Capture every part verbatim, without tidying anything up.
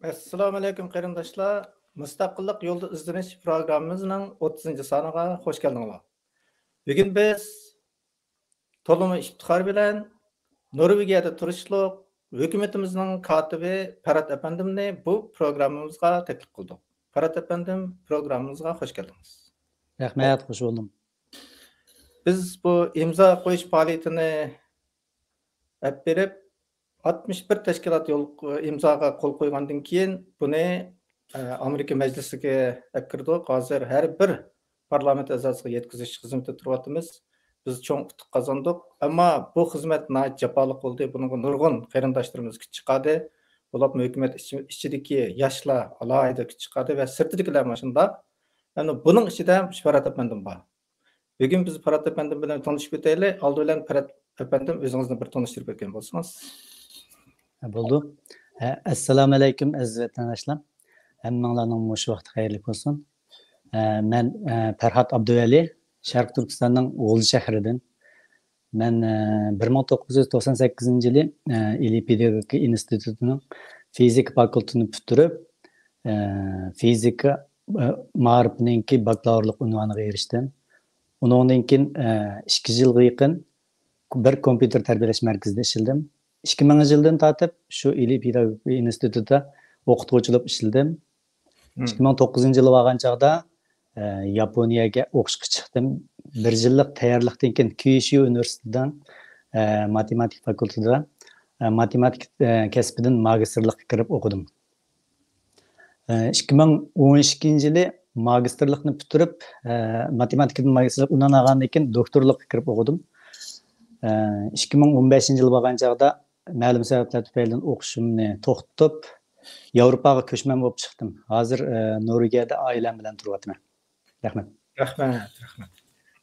ئەسسالامۇئەلەيكۇم قېرىنداشلار. مۇستەقىللىق يولىدا ئىزدىنىش پروگراممىمىزنىڭ ئوتتۇزىنچى سانىغا خوش كەلدىڭلار. بۈگۈن بىز تولىمۇ ئىپتىخار بىلەن نورۋېگىيەدە تۇرۇشلۇق ھۆكۈمىتىمىزنىڭ كاتىپى پەرھات ئەپەندىمنى بۇ پروگراممىمىزغا تەكلىپ قىلدۇق. پەرھات ئەپەندىم، پروگراممىمىزغا خوش كەلدىڭىز. رەھمەت، خوش بولدۇم. بىز بۇ ئىمزا قويۇش پائالىيىتىنى ئەپ بېرىپ، ئاتمىش بىر تەشكىلات يول، ئىمزاغا قول قويغاندىن كېيىن، بۇنى، ئە، ئامېرىكا مەجلىسىگە ئەپ كىردۇق. ھازىر ھەر بىر پارلامېنت ئەزاسىغا يەتكۈزۈش خىزمىتىدە تۇرۇۋاتىمىز. بىز چوڭ ئۇتۇق قازاندۇق. ئەمما بۇ خىزمەت ناھايىتى جاپالىق بولدى. بۇنىڭغا نۇرغۇن قېرىنداشلىرىمىز كۈچ چىقاردى. بولۇپمۇ ھۆكۈمەت ئىچى-، ئىچىدىكى ياشلار ئالاھىدە كۈچ چىقاردى ۋە سىرتىدىكىلەرمۇ شۇنداق. ئەمدى بۇنىڭ ئىچىدە مۇشۇ پەرھات ئەپەندىم بار. بۈگۈن بىز پەرھات ئەپەندىم بىلەن تونۇشۇپ ئۆتەيلى. ئالدى بىلەن پەرھات ئەپەندىم، ئۆزىڭىزنى بىر تونۇشتۇرۇپ ئۆتكەن بولسىڭىز. بولدى. ئە، ئەسسالامۇ ئەلەيكۇم، ئەزىز ۋەتەنداشلار. ھەممىڭلارنىڭ مۇشۇ ۋاقتى خەيرلىك بولسۇن. ئە، مەن، ئە، پەرھات ئابدۇۋەلى، شەرقىي تۈركىستاننىڭ غۇلجا شەھىرىدىن. مەن، ئە، بىر مىڭ توققۇز يۈز توقسان سەككىزىنچى يىلى، ئە، ئىلى پېداگوگىكا ئىنستىتۇتىنىڭ فىزىكا فاكۇلتېتىنى پۈتتۈرۈپ، ئە، فىزىكا، ئە، مائارىپىنىڭكى باكلاۋۇرلۇق ئۇنۋانىغا ئېرىشتىم. ئۇنىڭدىن كېيىن، ئە، ئىككى يىلغا يېقىن بىر كومپيۇتېر تەربىيەلەش مەركىزىدە ئىشلىدىم. ئىككى مىڭىنچى يىلدىن تارتىپ شۇ ئىلى پېداگوگىكا ئىنستىتۇتىدا ئوقۇتقۇچى بولۇپ ئىشلىدىم. مم. ئىككى مىڭ توققۇزىنچى يىلى بارغان چاغدا، ئە، ياپونىيەگە ئوقۇشقا چىقتىم. بىر يىللىق تەييارلىقتىن كېيىن كيۇشۇ ئۇنىۋېرسىتېتىنىڭ، ئە، ماتېماتىكا فاكۇلتېتىدا، ئە، ماتېماتىكا، ئە، كەسپىدىن ماگىستىرلىققا كىرىپ ئوقۇدۇم. ئە، ئىككى مىڭ ئون ئىككىنچى يىلى ماگىستىرلىقنى پۈتتۈرۈپ، ئە، ماتېماتىكىدىن ماگىستىرلىق ئۇنۋان ئالغاندىن كېيىن دوكتورلۇققا كىرىپ ئوقۇدۇم. ئە، ئىككى مىڭ ئون بەشىنچى يىلى بارغان چاغدا مەلۇم سەۋەبلەر تۈپەيلىدىن ئوقۇشۇمنى توختىتىپ، ياۋروپاغا كۆچمەن بولۇپ چىقتىم. ھازىر، ئە، نورۋېگىيەدە ئائىلەم بىلەن تۇرۇۋاتىمەن. رەھمەت. رەھمەت، رەھمەت.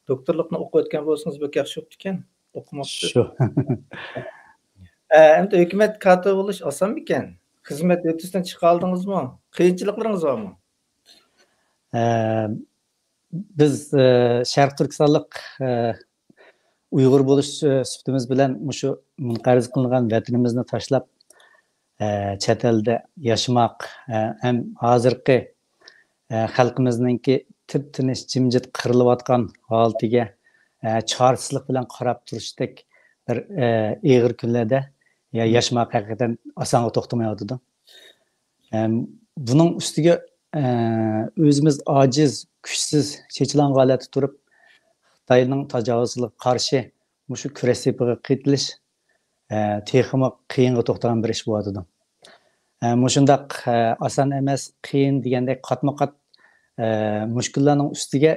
دوكتورلۇقنى ئوقۇۋەتكەن بولسىڭىز بەك ياخشى بوپتىكەن. ئوقۇماپسىز. شۇ. ئە، ئەمدى ھۆكۈمەت كاتىپى بولۇش ئاسانمىكەن؟ خىزمەت ھۆددىسىدىن چىقالدىڭىزمۇ؟ قىيىنچىلىقلىرىڭىز بارمۇ؟ ئە، بىز، ئە، شەرقىي تۈركىستانلىق، ئە، ئۇيغۇر بولۇش، ئە، سۈپىتىمىز بىلەن مۇشۇ مۇنقەرز قىلىنغان ۋەتىنىمىزنى تاشلاپ، ئە، چەت ئەلدە ياشىماق، ئە، ھەم ھازىرقى، ئە، خەلقىمىزنىڭكى تىپتىنچ، جىمجىت قىرىلىۋاتقان ھالىتىگە، ئە، چارىسىزلىق بىلەن قاراپ تۇرۇشتەك بىر، ئە، ئېغىر كۈنلەردە يا-، مم. ياشىماق ھەقىقەتەن ئاسانغا توختىمايۋاتىدۇ. ئەم، بۇنىڭ ئۈستىگە، ئە، ئۆزىمىز ئاجىز، كۈچسىز، چېچىلغان ھالەتتە تۇرۇپ، خىتاينىڭ تاجاۋۇزچىلىقىغا قارشى مۇشۇ كۈرەش سېپىغا قېتىلىش، ئە، تېخىمۇ قىيىنغا توختىغان بىر ئىش بولۇۋاتىدۇ. ئە، مۇشۇنداق، ئە، ئاسان ئەمەس، قىيىن دېگەندەك قاتمۇ قات، ئە، مۈشكۈللەرنىڭ ئۈستىگە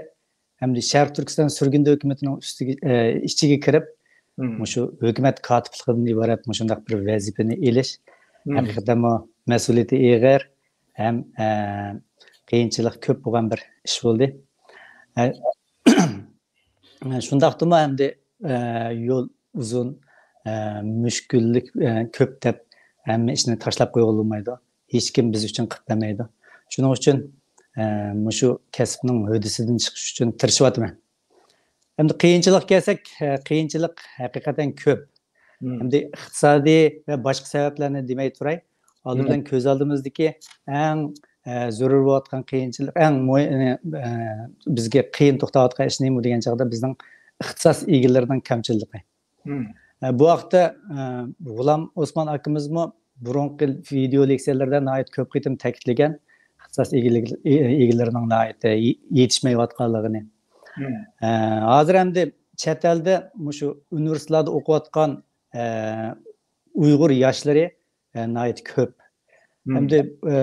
ھەمدە شەرقىي تۈركىستان سۈرگۈندە ھۆكۈمىتىنىڭ ئۈستىگە، ئە، ئىچىگە كىرىپ، مم. مۇشۇ ھۆكۈمەت كاتىپلىقىدىن ئىبارەت مۇشۇنداق بىر ۋەزىپىنى ئېلىش مم. ھەقىقەتەنمۇ مەسئۇلىيىتى ئېغىر ھەم، ئە، قىيىنچىلىق كۆپ بولغان بىر ئىش بولدى. ئە، شۇنداقتىمۇ ئەمدى، ئە، يول ئۇزۇن، ئە، مۈشكۈللۈك، ئە، كۆپ دەپ ھەممە ئىشنى تاشلاپ قويغىلى بولمايدۇ. ھېچكىم بىز ئۈچۈن قىلىپ بەرمەيدۇ. شۇنىڭ ئۈچۈن، ئە، مۇشۇ كەسىپنىڭ ھۆددىسىدىن چىقىش ئۈچۈن تىرىشىۋاتىمەن. ئەمدى قىيىنچىلىق كەلسەك، ئە، قىيىنچىلىق ھەقىقەتەن كۆپ. مم. ئەمدى ئىقتىسادىي ۋە باشقا سەۋەبلەرنى دېمەي تۇراي. ئالدى مم. بىلەن كۆز ئالدىمىزدىكى ئەڭ، ئە، زۆرۈر بولۇۋاتقان قىيىنچىلىق، ئەڭ مۇ-، ئە، ئە، بىزگە قىيىن توختاۋاتقان ئىش نېمە دېگەن چاغدا بىزنىڭ ئىختىساس ئىگىلىرىنىڭ كەمچىللىقى. مم. ئە، بۇ ھەقتە، ئە، غۇلام ئوسمان ئاكىمىزمۇ بۇرۇنقى ۋىدېئو لېكسىيەلىرىدە ناھايىتى كۆپ قېتىم تەكىتلىگەن ئىختىساس ئىگىلىك-، ئى-، ئىگىلىرىنىڭ ناھايىتى يې-، يېتىشمەيۋاتقانلىقىنى. مم. ئە، ھازىر ئەمدى چەت ئەلدە مۇشۇ ئۇنىۋېرسىتېتلاردا ئوقۇۋاتقان، ئە، ئۇيغۇر ياشلىرى، ئە، ناھايىتى كۆپ. مم. ھەمدە، ئە،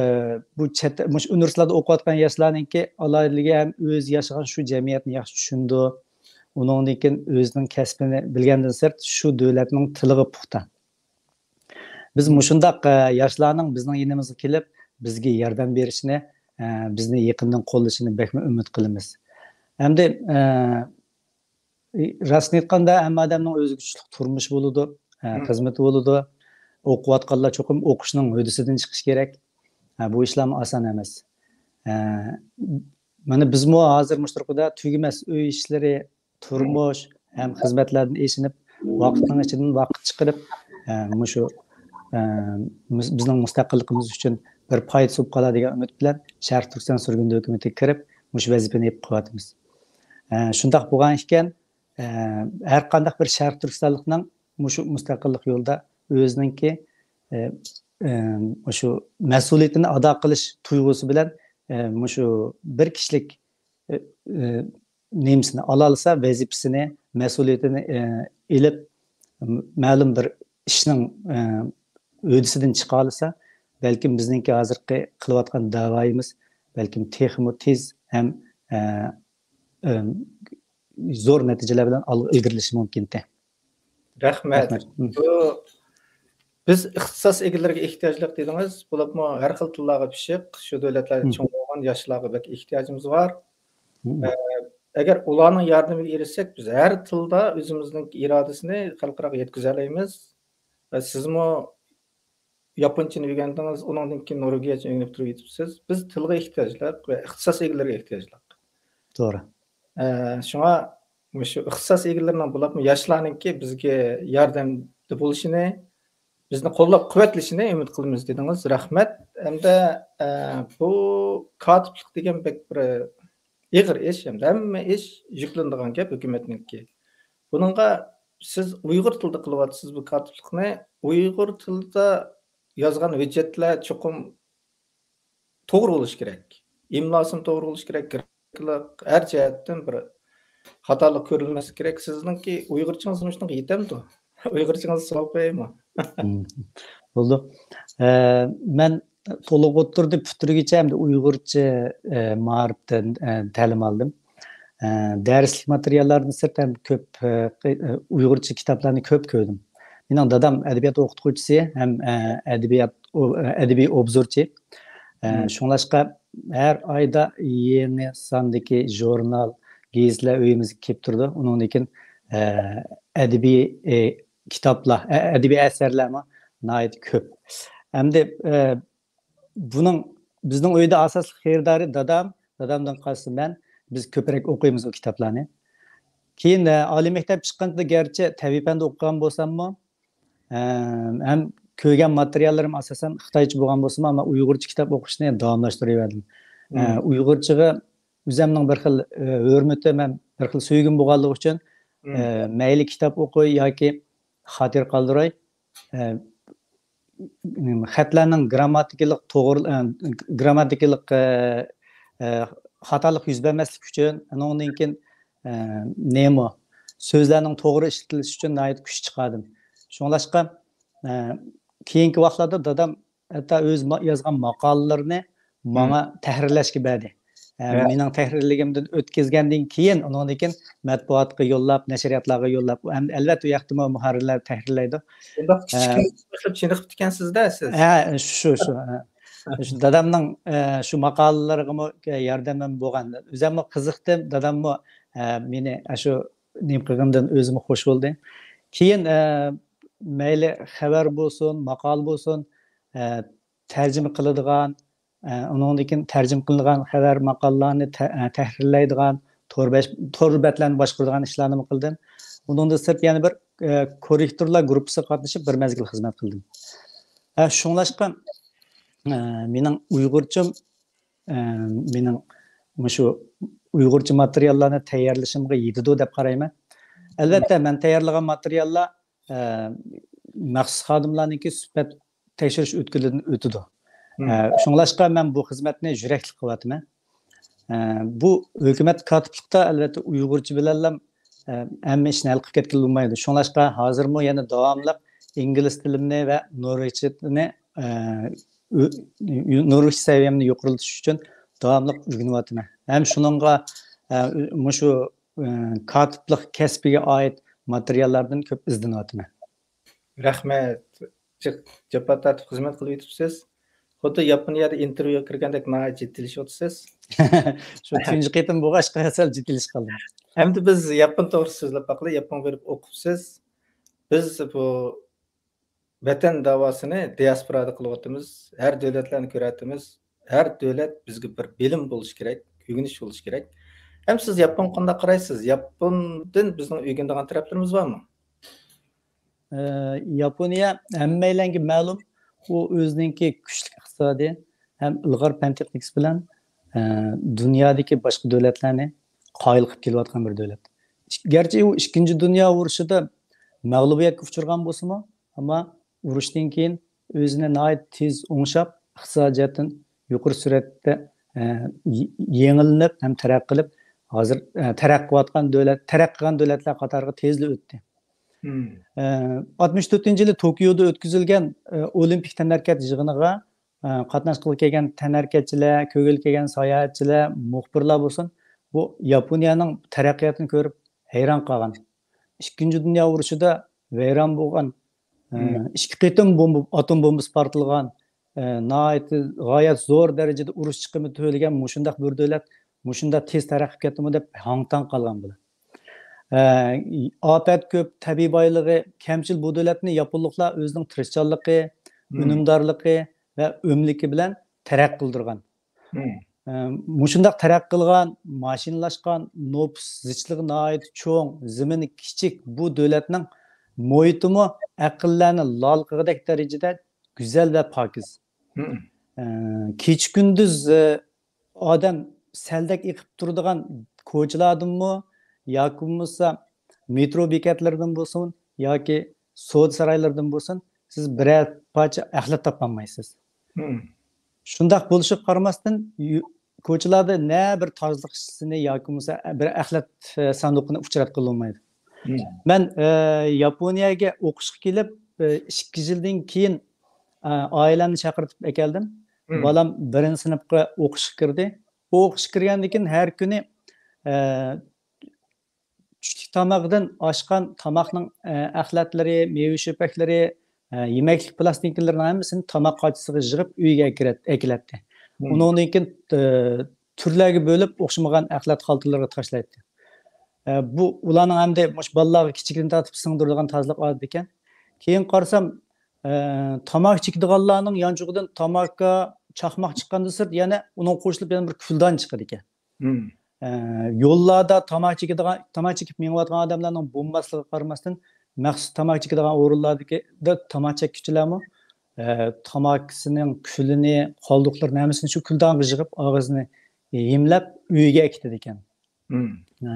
بۇ چەت، مۇشۇ ئۇنىۋېرسىتېتلاردا ئوقۇۋاتقان ياشلارنىڭكى ئالاھىدىلىكى ھەم ئۆزى ياشىغان شۇ جەمئىيەتنى ياخشى چۈشىنىدۇ. ئۇنىڭدىن كېيىن ئۆزىنىڭ كەسپىنى بىلگەندىن سىرت شۇ دۆلەتنىڭ تىلىغا پۇختا. بىز مۇشۇنداق، ئە، ياشلارنىڭ بىزنىڭ يېنىمىزغا كېلىپ، بىزگە ياردەم بېرىشىنى، ئە، بىزنى يېقىندىن قوللىشىنى بەكمۇ ئۈمىد قىلىمىز. ئەمدى، ئە، راستىنى ئېيتقاندا، ھەممە ئادەمنىڭ ئۆزىگە چۈشلۈك تۇرمۇشى بولىدۇ، ئە، مم. خىزمىتى بولىدۇ. ئوقۇۋاتقانلار چوقۇم ئوقۇشنىڭ ھۆددىسىدىن چىقىشى كېرەك. ئە، بۇ ئىشلارمۇ ئاسان ئەمەس. ئە، مانا بىزمۇ ھازىر مۇشۇ تۇرقىدا تۈگىمەس ئۆي ئىشلىرى، تۇرمۇش ھەم خىزمەتلەردىن ئېچىنىپ، ۋاقىتنىڭ ئىچىدىن ۋاقىت چىقىرىپ، ئە، مۇشۇ، ئە، مۇس-، بىزنىڭ مۇستەقىللىقىمىز ئۈچۈن بىر پايدىسى بولۇپ قالار دېگەن ئۈمىد بىلەن شەرقىي تۈركىستان سۈرگۈندە ھۆكۈمىتىگە كىرىپ، مۇشۇ ۋەزىپىنى ئېلىپ قېلىۋاتىمىز. ئە، شۇنداق بولغان ئىكەن، ئە، ھەر قانداق بىر شەرقىي تۈركىستانلىقنىڭ مۇشۇ مۇستەقىللىق يولىدا ئۆزىنىڭكى، ئە، ئە، مۇشۇ مەسئۇلىيىتىنى ئادا قىلىش تۇيغۇسى بىلەن، ئە، مۇشۇ بىر كىشىلىك، ئە، ئە، نېمىسىنى ئالالىسا، ۋەزىپىسىنى، مەسئۇلىيىتىنى، ئە، ئېلىپ، مەلۇم بىر ئىشنىڭ، ئە، ھۆددىسىدىن چىقالىسا، بەلكىم بىزنىڭكى ھازىرقى قىلىۋاتقان دەۋايىمىز بەلكىم تېخىمۇ تېز ھەم، ئە، ئە، زور نەتىجىلەر بىلەن ئالغا ئىلگىرىلىشى مۇمكىنتى. رەھمەت. رەھمەت. ھم. بۇ بىز ئىختىساس ئىگىلىرىگە ئېھتىياجلىق دېدىڭىز. بولۇپمۇ ھەر خىل تىللارغا پىشىق، شۇ دۆلەتلەردە ھم. چوڭ بولغان ياشلارغا بەك ئېھتىياجىمىز بار. ھم. ئە، ئەگەر ئۇلارنىڭ ياردىمىگە ئېرىشسەك، بىز ھەر تىلدا ئۆزىمىزنىڭ ئىرادىسىنى خەلقئاراغا يەتكۈزەلەيمىز. ۋە سىزمۇ ياپونچىنى ئۆگەندىڭىز، ئۇنىڭدىن كېيىن نورۋېگىيەچە ئۆگىنىپ تۇرۇۋېتىپسىز. بىز تىلغا ئېھتىياجلىق ۋە ئىختىساس ئىگىلىرىگە ئېھتىياجلىق. توغرا. ئە، شۇڭا مۇشۇ ئىختىساس ئىگىلىرىنىڭ، بولۇپمۇ ياشلارنىڭكى بىزگە ياردەمدە بولۇشىنى، بىزنى قوللاپ قۇۋۋەتلىشىنى ئۈمىد قىلىمىز دېدىڭىز. رەھمەت. ھەمدە، ئە، بۇ كاتىپلىق دېگەن بەك بىر ئېغىر ئىش، ھەمدە ھەممە ئىش يۈكلىنىدىغان گەپ ھۆكۈمەتنىڭكى. بۇنىڭغا سىز ئۇيغۇر تىلىدا قىلىۋاتىسىز بۇ كاتىپلىقنى. ئۇيغۇر تىلىدا يازغان ھۆججەتلەر چوقۇم توغرا بولۇشى كېرەك. ئىملاسىمۇ توغرا بولۇشى كېرەك، گرافىكىلىق، ھەر جەھەتتىن بىر خاتالىق كۆرۈلمەسلىكى كېرەك. سىزنىڭكى ئۇيغۇرچىڭىز مۇشۇنىڭغا يېتەمدۇ؟ ئۇيغۇرچىڭىزنى سوراپ قويايمۇ؟ مم. بولىدۇ. ئە، مەن تولۇق ئوتتۇرىدىن پۈتتۈرگۈچە ھەمدە ئۇيغۇرچە، ئە، مائارىپتىن، ئە، تەلىم ئالدىم. ئە، دەرسلىك ماتېرىياللاردىن سىرت ھەم كۆپ، ئە، قى-، ئە، ئۇيغۇرچە كىتابلارنى كۆپ كۆردۈم. مېنىڭ دادام ئەدەبىيات ئوقۇتقۇچىسى ھەم، ئە، ئەدەبىيات، ئو-، ئەدەبىي ئوبزورچى. ئە، مم. شۇڭلاشقا ھەر ئايدا يېڭى ساندىكى ژۇرنال، گېزىتلەر ئۆيىمىزگە كېلىپ تۇرىدۇ. ئۇنىڭدىن كېيىن، ئە، ئەدەبىي، ئە، كىتابلار، ئە-، ئەدەبىي ئەسەرلەرمۇ ناھايىتى كۆپ. ئەمدى، ئە، بۇنىڭ، بىزنىڭ ئۆيدە ئاساسلىق خېرىدارى دادام، دادامدىن قالسا مەن، بىز كۆپرەك ئوقۇيمىز ئۇ كىتابلارنى. كېيىن، ئە، ئالىي مەكتەپ چىققاندا گەرچە تەبىئىي پەندە ئوقۇغان بولساممۇ، ئە، ھەم كۆرگەن ماتېرىياللىرىم ئاساسەن خىتايچە بولغان بولسىمۇ، ئەمما ئۇيغۇرچە كىتاب ئوقۇشنى داۋاملاشتۇرۇۋەردىم. ئە، مم. ئۇيغۇرچىغا ئۆزەمنىڭ بىر خىل، ئە، ھۆرمىتىم ھەم بىر خىل سۆيگۈم بولغانلىقى ئۈچۈن، مم. ئە، مەيلى كىتاب ئوقۇي ياكى خاتىرە قالدۇراي، ئە، خەتلەرنىڭ گىرامماتىكىلىق توغرا-، ئە، گىرامماتىكىلىق، ئە، ئە، خاتالىق يۈز بەرمەسلىك ئۈچۈن، ئۇنىڭدىن كېيىن، ئە، نېمە، سۆزلەرنىڭ توغرا ئىشلىتىلىشى ئۈچۈن ناھايىتى كۈچ چىقاردىم. شۇڭلاشقا، ئە، كېيىنكى ۋاقىتلاردا دادام ھەتتا ئۆزى ما-، يازغان ماقالىلىرىنى ماڭا تەھرىرلەشكە بەردى. ئە، ھە. مېنىڭ تەھرىرلىگىنىمدىن ئۆتكۈزگەندىن كېيىن، ئۇنىڭدىن كېيىن مەتبۇئاتقا يوللاپ، نەشرىياتلارغا يوللاپ، ئەم-، ئەلۋەتتە، ئۇ ياقتىمۇ مۇھەررىرلەر تەھرىرلەيدۇ. بۇنداق ئە، كىچىك باشلاپ چېنىقىپتىكەنسىز-دە سىز. ھە، شۇ، شۇ، ھە. شۇ دادامنىڭ، ئە، شۇ ماقالىلىرىغىمۇ ياردىمىم بولغان. ئۆزۈممۇ قىزىقتىم، داداممۇ، ئە، مېنى، ئە، شۇ نېمە قىلغىنىدىن ئۆزىمۇ خوش بولدى. كېيىن، ئە، مەيلى خەۋەر بولسۇن، ماقالە بولسۇن، ئە، تەرجىمە قىلىدىغان، ئە، ئۇنىڭدىن كېيىن تەرجىمە قىلىنغان خەۋەر ماقالىلارنى تە-، ئە، تەھرىرلەيدىغان، تور بەش-، تور بەتلەرنى باشقۇرىدىغان ئىشلارنىمۇ قىلدىم. ئۇنىڭدىن سىرت يەنە بىر، ئە، كوررېكتورلار گۇرۇپپىسىغا قاتنىشىپ بىر مەزگىل خىزمەت قىلدىم. ئە، شۇڭلاشقا، ئە، مېنىڭ ئۇيغۇرچىم، ئە، مېنىڭ مۇشۇ ئۇيغۇرچە ماتېرىياللارنى تەييارلىشىمغا يېتىدۇ دەپ قارايمەن. ئەلۋەتتە، مەن تەييارلىغان ماتېرىياللار، ئە، مەخسۇس خادىملارنىڭكى سۈپەت تەكشۈرۈش ئۆتكىلىدىن ئۆتىدۇ. مم. ئە، شۇڭلاشقا مەن بۇ خىزمەتنى يۈرەكلىك قىلىۋاتىمەن. ئە، بۇ ھۆكۈمەت كاتىپلىقتا ئەلۋەتتە ئۇيغۇرچە بىلەنلا، ئە، ھەممە ئىشنى ھەل قىلىپ كەتكىلى بولمايدۇ. شۇڭلاشقا ھازىرمۇ يەنە داۋاملىق ئىنگلىز تىلىمنى ۋە نورۋېگچىنى، ئە، ئۆ-، نورۋېگچە سەۋىيەمنى يۇقىرىلىتىش ئۈچۈن داۋاملىق ئۆگىنىۋاتىمەن. ھەم شۇنىڭغا، ئە، مۇشۇ، ئە، كاتىپلىق كەسپىگە ئائىت ماتېرىياللاردىن كۆپ ئىزدىنىۋاتىمەن. رەھمەت. جىق جاپا تارتىپ خىزمەت قىلىۋېتىپسىز. خۇددى ياپونىيەدە ئىنتېرۋيۇغا كىرگەندەك ناھايىتى جىددىيلىشىۋاتىسىز. شۇ تۇنجى قېتىم بولغاچقا سەل جىددىيلىشىپ قالدىم. ئەمدى بىز ياپون توغرىسىدا سۆزلەپ باقىلى. ياپونغا بېرىپ ئوقۇپسىز. بىز بۇ ۋەتەن داۋاسىنى دىياسپورادا قىلىۋاتىمىز. ھەر دۆلەتلەرنى كۆرۈۋاتىمىز. ھەر دۆلەت بىزگە بىر بىلىم بولۇشى كېرەك، ئۆگىنىش بولۇشى كېرەك. ھەم سىز ياپونغا قانداق قارايسىز؟ ياپوندىن بىزنىڭ ئۆگىنىدىغان تەرەپلىرىمىز بارمۇ؟ ئە، ياپونىيە ھەممەيلەنگە مەلۇم، ئۇ ئۆزىنىڭكى كۈچلۈك ئىقتىسادى، ھەم ئىلغار پەن تېخنىكىسى بىلەن، ئە، دۇنيادىكى باشقا دۆلەتلەرنى قايىل قىلىپ كېلىۋاتقان بىر دۆلەت. گەرچە ئۇ ئىككىنچى دۇنيا ئۇرۇشىدا مەغلۇبىيەتكە ئۇچرىغان بولسىمۇ، ئەمما ئۇرۇشتىن كېيىن ئۆزىنى ناھايىتى تېز ئوڭشاپ، ئىقتىسادىي جەھەتتىن يۇقىرى سۈرئەتتە، ئە، يېڭىلىنىپ ھەم تەرەققىي قىلىپ، ھازىر، ئە، تەرەققىي قىلىۋاتقان دۆلەت، تەرەققىي قىلغان دۆلەتلەر قاتارىغا تېزلا ئۆتتى. ئە، ئاتمىش تۆتىنچى يىلى توكيودا ئۆتكۈزۈلگەن، ئە، ئولىمپىك تەنھەرىكەت يىغىنىغا، ئە، قاتناشقىلى كەلگەن تەنھەرىكەتچىلەر، كۆرگىلى كەلگەن ساياھەتچىلەر، مۇخبىرلار بولسۇن، بۇ ياپونىيەنىڭ تەرەققىياتىنى كۆرۈپ ھەيران قالغان. ئىككىنچى دۇنيا ئۇرۇشىدا ۋەيران بولغان، ئە، ئىككى قېتىم بومبا، ئاتوم بومبىسى پارتلىغان، ئە، ناھايىتى غايەت زور دەرىجىدە ئۇرۇش چىقىمى تۆلىگەن مۇشۇنداق بىر دۆلەت مۇشۇنداق تېز تەرەققىي قىلىپ كەتتىمۇ دەپ ھاڭ-تاڭ قالغان بۇلار. ئە، ئاپەت كۆپ، تەبىئىي بايلىقى كەمچىل بۇ دۆلەتنى ياپونلۇقلار ئۆزىنىڭ تىرىشچانلىقى، ئۈنۈمدارلىقى ۋە ئۆملۈكى بىلەن تەرەققىي قىلدۇرغان. ئە، مۇشۇنداق تەرەققىي قىلغان، ماشىنىلاشقان، نوپۇس زىچلىقى ناھايىتى چوڭ، زېمىنى كىچىك بۇ دۆلەتنىڭ مۇھىتىمۇ ئەقىللەرنى لال قىلغۇدەك دەرىجىدە گۈزەل ۋە پاكىز. ئە، كېچە-كۈندۈز، ئە، ئادەم سەلدەك ئېقىپ تۇرىدىغان كوچىلاردىنمۇ ياكى بولمىسا مېترو بېكەتلىرىدىن بولسۇن ياكى سودا سارايلىرىدىن بولسۇن، سىز بىرەر پارچە ئەخلەت تاپالمايسىز. شۇنداق بولۇشىغا قارىماستىن، يو-، كوچىلاردا نە بىر تازىلىق ئىشچىسىنى ياكى بولمىسا بىر ئەخلەت، ئە، ساندۇقىنى ئۇچراتقىلى بولمايدۇ. مەن، ئە، ياپونىيەگە ئوقۇشقا كېلىپ، ئە، ئىككى يىلدىن كېيىن، ئە، ئائىلەمنى چاقىرتىپ ئەكەلدىم. بالام بىرىنچى سىنىپقا ئوقۇشقا كىردى. ئۇ ئوقۇشقا كىرگەندىن كېيىن ھەر كۈنى، ئە، چۈشلۈك تامىقىدىن ئاشقان تاماقنىڭ، ئە، ئەخلەتلىرى، مېۋە-چۆپەكلىرى، ئە، يېمەكلىك پىلاستىنكىلىرىنىڭ ھەممىسىنى تاماق قاچىسىغا يىغىپ ئۆيگە ئەكىرەت-، ئەكېلەتتى. ئۇنىڭدىن كېيىن، ئە، تۈرلەرگە بۆلۈپ ئوخشىمىغان ئەخلەت خالتىلىرىغا تاشلايتتى. ئە، بۇ ئۇلارنىڭ ئەمدى مۇشۇ بالىلارغا كىچىكىدىن تارتىپ سىڭدۈرىدىغان تازىلىق ئادىتى ئىكەن. كېيىن قارىسام، ئە، تاماكا چېكىدىغانلارنىڭ يانچۇقىدىن تاماكا، چاقماق چىققاندىن سىرت يەنە ئۇنىڭغا قوشۇلۇپ يەنە بىر كۈلدان چىقىدىكەن. ئە، يوللاردا تاماكا چېكىدىغان، تاماكا چېكىپ مېڭىۋاتقان ئادەملەرنىڭ بولماسلىقىغا قارىماستىن، مەخسۇس تاماكا چېكىدىغان ئورۇنلاردىكى، دا، تاماكا چەككۈچىلەرمۇ، ئە، تاماكىسىنىڭ كۈلىنى، قالدۇقلىرىنى ھەممىسىنى شۇ كۈلدانغا يىغىپ، ئاغزىنى يېمىلەپ، ئۆيىگە ئەكېتىدىكەن. ئە،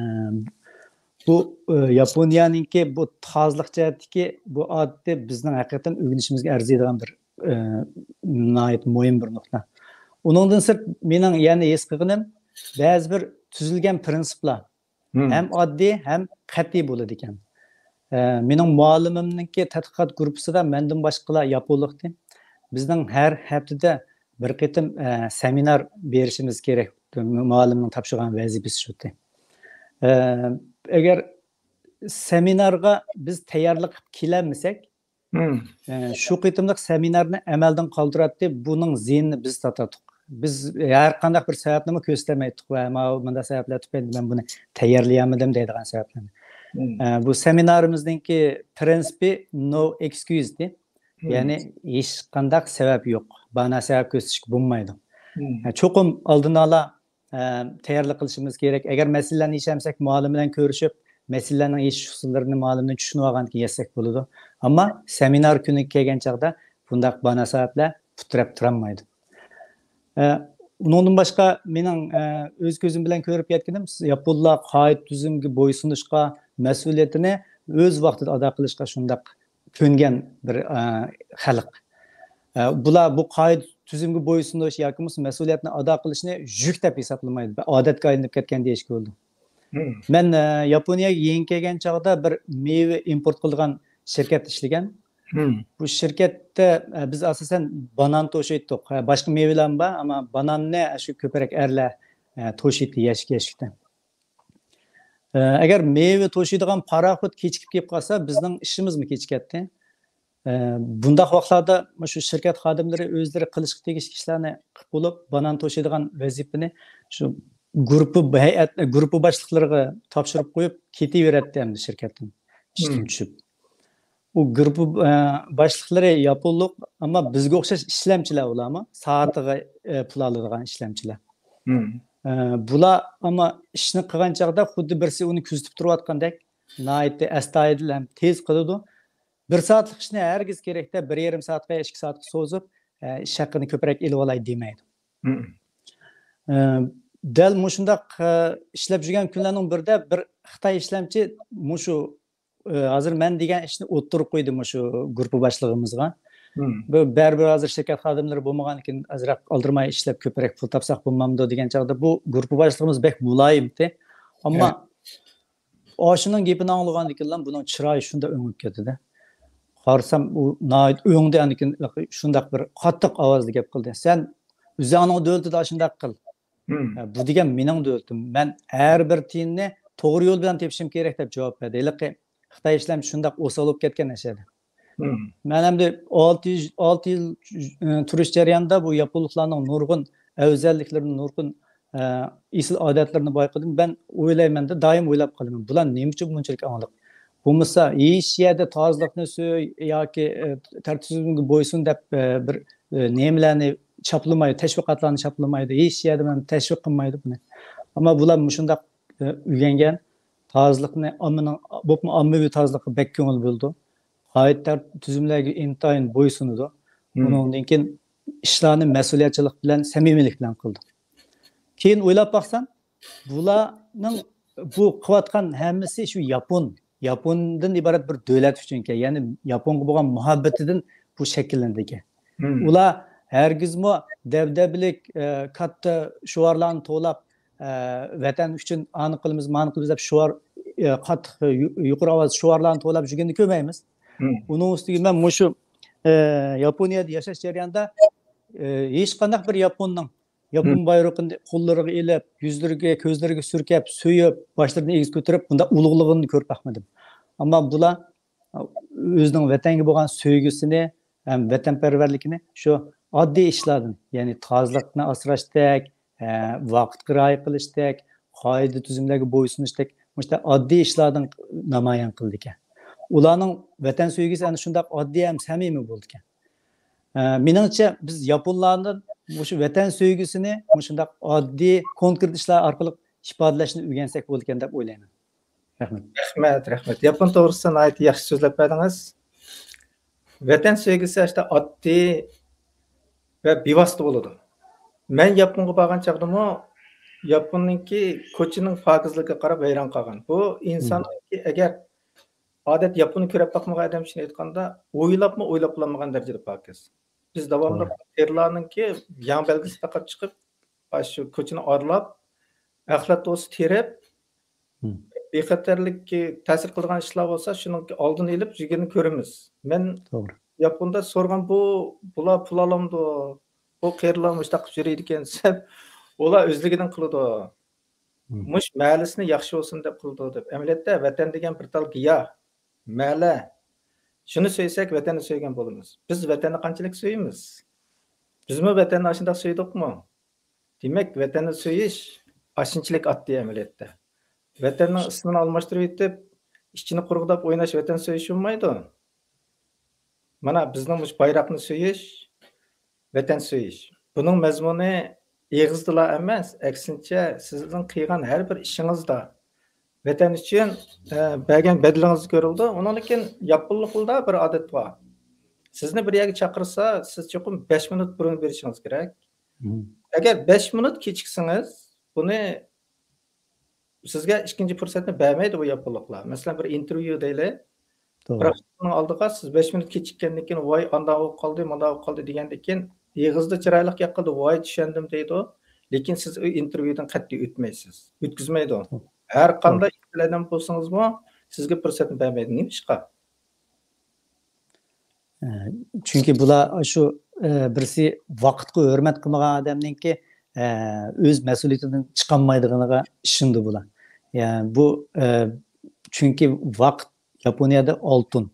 بۇ، ئە، ياپونىيەنىڭكى بۇ تازىلىق جەھەتتىكى بۇ ئادىتى بىزنىڭ ھەقىقەتەن ئۆگىنىشىمىزگە ئەرزىيدىغان بىر، ئە، ناھايىتى مۇھىم بىر نۇقتا. ئۇنىڭدىن سىرت، مېنىڭ يەنە ھېس قىلغىنىم، بەزى بىر تۈزۈلگەن پىرىنسىپلار ھەم ئاددىي، ھەم قەتئىي بولىدىكەن. ئە، مېنىڭ مۇئەللىمىمنىڭكى تەتقىقات گۇرۇپپىسىدا مەندىن باشقىلار ياپونلۇقتى. بىزنىڭ ھەر ھەپتىدە بىر قېتىم، ئە، سېمىنار بېرىشىمىز كېرەك. مۇئەللىمنىڭ تاپشۇرغان ۋەزىپىسى شۇتى. ئە، ئەگەر سېمىنارغا بىز تەييارلىق قىلىپ كېلەلمىسەك، ئە، شۇ قېتىملىق سېمىنارنى ئەمەلدىن قالدۇراتتى، بۇنىڭ زىيىنىنى بىز تارتاتتۇق. بىز ھەر قانداق بىر سەۋەبنىمۇ كۆرسىتەلمەيتتۇق ۋە ماۋۇ مۇنداق سەۋەبلەر تۈپەيلىدىن مەن بۇنى تەييارلىيالمىدىم دەيدىغان سەۋەبلەرنى. ئە، بۇ سېمىنارىمىزنىڭكى پىرىنسىپى نو ئېكسكيۇزدى. يەنى ھېچقانداق سەۋەب يوق. باھانە سەۋەب كۆرسىتىشكە بولمايدۇ. ئە، چوقۇم ئالدىن ئالا، ئە، تەييارلىق قىلىشىمىز كېرەك. ئەگەر مەسىلىلەرنى يېشەلمىسەك، مۇئەللىم بىلەن كۆرۈشۈپ، مەسىلىلەرنىڭ يېشىش ئۇسۇللىرىنى مۇئەللىمدىن چۈشىنىۋالغاندىن كېيىن يەشسەك بولىدۇ. ئەمما سېمىنار كۈنىگە كەلگەن چاغدا بۇنداق باھانە سەۋەبلەر پۇت تىرەپ تۇرالمايدۇ. ئە، ئۇنىڭدىن باشقا مېنىڭ، ئە، ئۆز كۆزۈم بىلەن كۆرۈپ يەتكىنىم، ياپونلار قائىدە تۈزۈمگە بويسۇنۇشقا، مەسئۇلىيىتىنى ئۆز ۋاقتىدا ئادا قىلىشقا شۇنداق كۆنگەن بىر، ئە، خەلق. ئە، بۇلار بۇ قائىدە تۈزۈمگە بويسۇنۇش ياكى بولمىسا مەسئۇلىيەتنى ئادا قىلىشنى يۈك دەپ ھېسابلىمايدۇ. بىر ئادەتكە ئايلىنىپ كەتكەن دېيىشكە بولىدۇ. مەن، ئە، ياپونىيەگە يېڭى كەلگەن چاغدا بىر مېۋە ئىمپورت قىلىدىغان شىركەتتە ئىشلىگەن. بۇ شىركەتتە، ئە، بىز ئاساسەن بانان توشۇيتتۇق. ئە، باشقا مېۋىلەرمۇ بار، ئەمما باناننى شۇ كۆپرەك ئەرلەر، ئە، توشۇيتتى يەشىك-يەشىكتە. ئە، ئەگەر مېۋە توشۇيدىغان پاراخوت كېچىكىپ كېلىپ قالسا، بىزنىڭ ئىشىمىزمۇ كېچىكەتتى. ئە، بۇنداق ۋاقىتلاردا مۇشۇ شىركەت خادىملىرى ئۆزلىرى قىلىشقا تېگىشلىك ئىشلارنى قىلىپ بولۇپ، بانان توشۇيدىغان ۋەزىپىنى شۇ گۇرۇپپا ھەيئەت، گۇرۇپپا باشلىقلىرىغا تاپشۇرۇپ قويۇپ، كېتىۋېرەتتى ئەمدى شىركەتتىن، ئىشتىن چۈشۈپ. ئۇ گۇرۇپپا، ئە، باشلىقلىرى ياپونلۇق، ئەمما بىزگە ئوخشاش ئىشلەمچىلەر ئۇلارمۇ، سائىتىغا، ئە، پۇل ئالىدىغان ئىشلەمچىلەر. ئە، بۇلار ئەمما ئىشنى قىلغان چاغدا خۇددى بىرسى ئۇنى كۆزىتىپ تۇرۇۋاتقاندەك، ناھايىتى ئەستايىدىل ھەم تېز قىلىدۇ. بىر سائەتلىك ئىشنى ھەرگىز كېرەكتە بىر يېرىم سائەتقە يا ئىككى سائەتكە سوزۇپ، ئە، ئىش ھەققىنى كۆپرەك ئېلىۋالاي دېمەيدۇ. ئە، دەل مۇشۇنداق، ئە، ئىشلەپ يۈرگەن كۈنلەرنىڭ بىرىدە بىر خىتاي ئىشلەمچى مۇشۇ، ئە، ھازىر مەن دېگەن ئىشنى ئوتتۇرىغا قويدى مۇشۇ گۇرۇپپا باشلىقىمىزغا. بۇ بەرىبىر ھازىر شىركەت خادىملىرى بولمىغانىكىن، ئازراق ئالدىرىماي ئىشلەپ كۆپرەك پۇل تاپساق بولمامدۇ دېگەن چاغدا، بۇ گۇرۇپپا باشلىقىمىز بەك مۇلايىمتى. ئەمما ئاشۇنىڭ گېپىنى ئاڭلىغاندىكىنلا بۇنىڭ چىرايى شۇنداق ئۆڭۈپ كەتتى-دە. قارىسام، ئۇ ناھايىتى ئۆڭدى، ئاندىن كېيىن شۇنداق بىر قاتتىق ئاۋازدا گەپ قىلدى. «سەن ئۆزۈڭنىڭ دۆلىتىدە ئاشۇنداق قىل. ھە، بۇ دېگەن مېنىڭ دۆلىتىم. مەن ھەر بىر تىيىننى توغرا يول بىلەن تېپىشىم كېرەك» دەپ جاۋاب بەردى. ھېلىقى خىتاي ئىشلەمچى شۇنداق ئوسال بولۇپ كەتكەن ئەشەدە. مەن ئەمدى ئالتە يىل، ئالتە يىل، ئى، تۇرۇش جەريانىدا بۇ ياپونلۇقلارنىڭ نۇرغۇن ئەۋزەللىكلىرىنى، نۇرغۇن، ئە، ئېسىل ئادەتلىرىنى بايقىدىم. مەن ئويلايمەن-دە، دائىم ئويلاپ قالىمەن، بۇلار نېمە ئۈچۈن بۇنچىلىك ئاڭلىق؟ بولمىسا ھېچ يەردە تازىلىقنى سۆي ياكى، ئە، تەرتىپ-تۈزۈمگە بويسۇن دەپ، ئە، بىر، ئە، نېمىلەرنى چاپلىمايدۇ، تەشۋىقاتلارنى چاپلىمايدۇ، ھېچ يەردە مەن تەشۋىق قىلمايدۇ بۇنى. ئەمما بۇلار مۇشۇنداق، ئە، ئۆگەنگەن، تازىلىقنى ئاممىنىڭ، بولۇپمۇ ئاممىۋى تازىلىققا بەك كۆڭۈل بۆلىدۇ. قائىدە تەرتىپ تۈزۈملەرگە ئىنتايىن بويسۇنىدۇ. ئۇنىڭدىن كېيىن ئىشلارنى مەسئۇلىيەتچىلىك بىلەن، سەمىمىيلىك بىلەن قىلىدۇ. كېيىن ئويلاپ باقسام، بۇلارنىڭ بۇ قىلىۋاتقان ھەممىسى شۇ ياپون، ياپوندىن ئىبارەت بىر دۆلەت ئۈچۈنكەن، يەنى ياپونغا بولغان مۇھەببىتىدىن بۇ شەكىللىنىدىكەن. ئۇلار ھەرگىزمۇ دەبدەبىلىك، ئە، كاتتا شوئارلارنى توۋلاپ، ئە، «ۋەتەن ئۈچۈن ئانى قىلىمىز، مانى قىلىمىز» دەپ شوئار، ئە، قاتتىق، يۇ-، يۇقىرى ئاۋازدا شوئارلارنى توۋلاپ يۈرگىنىنى كۆرمەيمىز. ئۇنىڭ ئۈستىگە مەن مۇشۇ، ئە، ياپونىيەدە ياشاش جەريانىدا، ئە، ھېچقانداق بىر ياپوننىڭ ياپون بايرىقىنى قوللىرىغا ئېلىپ، يۈزلىرىگە، كۆزلىرىگە سۈركەپ، سۆيۈپ، باشلىرىنى ئېگىز كۆتۈرۈپ، بۇنداق ئۇلۇغلىغىنىنى كۆرۈپ باقمىدىم. ئەمما بۇلار ئۆزىنىڭ ۋەتەنگە بولغان سۆيگۈسىنى ھەم ۋەتەنپەرۋەرلىكىنى شۇ ئاددىي ئىشلاردىن، يەنى تازىلىقنى ئاسراشتەك، ھە، ۋاقىتقا رىئايە قىلىشتەك، قائىدە-تۈزۈملەرگە بويسۇنۇشتەك، مۇشۇنداق ئاددىي ئىشلاردىن نامايان قىلىدىكەن. ئۇلارنىڭ ۋەتەن سۆيگۈسى ئەنە شۇنداق ئاددىي ھەم سەمىمىي بولىدىكەن. ئە، مېنىڭچە، بىز ياپونلاردىن مۇشۇ ۋەتەن سۆيگۈسىنى مۇشۇنداق ئاددىي، كونكرېت ئىشلار ئارقىلىق ئىپادىلەشنى ئۆگەنسەك بولىدىكەن دەپ ئويلايمەن. رەھمەت. رەھمەت، رەھمەت. ياپون توغرىسىدا ناھايىتى ياخشى سۆزلەپ بەردىڭىز. ۋەتەن سۆيگۈسى ئاشۇنداق ئاددىي ۋە بىۋاسىتە بولىدۇ. مەن ياپونغا بارغان چاغدىمۇ ياپوننىڭكى كوچىنىڭ پاكىزلىقىغا قاراپ ھەيران قالغان. بۇ ئىنساننىڭكى، ئەگەر ئادەتتە ياپوننى كۆرۈپ باقمىغان ئادەم ئۈچۈن ئېيتقاندا، ئويلاپمۇ ئويلاپ بولالمىغان دەرىجىدە پاكىز. بىز داۋاملىق قېرىلارنىڭكى يەڭ بەلگىسى تاقاپ چىقىپ، ئاشۇ كوچىنى ئارىلاپ، ئەخلەت توسا تېرىپ، بىخەتەرلىككە تەسىر قىلىدىغان ئىشلار بولسا، شۇنىڭ ئالدىنى ئېلىپ يۈرگىنىنى كۆرىمىز. مەن ياپوندا سورىغان، بۇ، بۇلار پۇل ئالامدۇ؟ بۇ قېرىلار مۇشۇنداق قىلىپ يۈرىدىكەن دېسەم، ئۇلار ئۆزلۈكىدىن قىلىدۇ. مۇشۇ مەلىسىنى ياخشى بولسۇن دەپ قىلىدۇ دەپ. ئەمەلىيەتتە ۋەتەن دېگەن بىر تال گىياھ، مەلە. شۇنى سۆيسەك، ۋەتەننى سۆيگەن بولىمىز. بىز ۋەتەننى قانچىلىك سۆيىمىز؟ بىزمۇ ۋەتەننى ئاشۇنداق سۆيدۇقمۇ؟ دېمەك، ۋەتەننى سۆيۈش ئاشۇنچىلىك ئاددىي ئەمەلىيەتتە. ۋەتەننىڭ ئىسمىنى ئالماشتۇرۇۋېتىپ، ئىچىنى قۇرغۇداپ ئويناش ۋەتەن سۆيۈش بولمايدۇ. مانا، بىزنىڭ مۇشۇ بايراقنى سۆيۈش، ۋەتەن سۆيۈش. بۇنىڭ مەزمۇنى ئېغىزدىلا ئەمەس، ئەكسىنچە، سىزنىڭ قىلغان ھەر بىر ئىشىڭىزدا، ۋەتەن ئۈچۈن، ئە، بەرگەن بەدىلىڭىز كۆرۈلىدۇ. ئۇنىڭدىن كېيىن ياپونلۇقلاردا بىر ئادەت بار. سىزنى بىر يەرگە چاقىرسا، سىز چوقۇم بەش مىنۇت بۇرۇن بېرىشىڭىز كېرەك. ئەگەر بەش مىنۇت كېچىكسىڭىز، بۇنى سىزگە ئىككىنچى پۇرسەتنى بەرمەيدۇ بۇ ياپونلۇقلار. مەسىلەن، بىر ئىنتېرۋيۇ دەيلى. توغرا. بىراق شۇنىڭ ئالدىغا سىز بەش مىنۇت كېچىككەندىن كېيىن، «ۋاي، ئانداق بولۇپ قالدى، مۇنداق بولۇپ قالدى» دېگەندىن كېيىن، ئېغىزدا چىرايلىق گەپ قىلدى، «ۋاي، چۈشەندىم» دەيدۇ. لېكىن سىز ئۇ ئىنتېرۋيۇدىن قەتئىي ئۆتمەيسىز. ئۆتكۈزمەيدۇ. توغرا. ھەر قانداق ئىستىلەدەم بولسىڭىزمۇ، سىزگە پۇرسەتنى بەرمەيدۇ. نېمىشقا؟ ئە، چۈنكى بۇلار شۇ، ئە، بىرسى ۋاقىتقا ھۆرمەت قىلمىغان ئادەمنىڭكى، ئە، ئۆز مەسئۇلىيىتىدىن چىقالمايدىغىنىغا ئىشىنىدۇ بۇلار. يا، بۇ، ئە، چۈنكى ۋاقىت ياپونىيەدە ئالتۇن.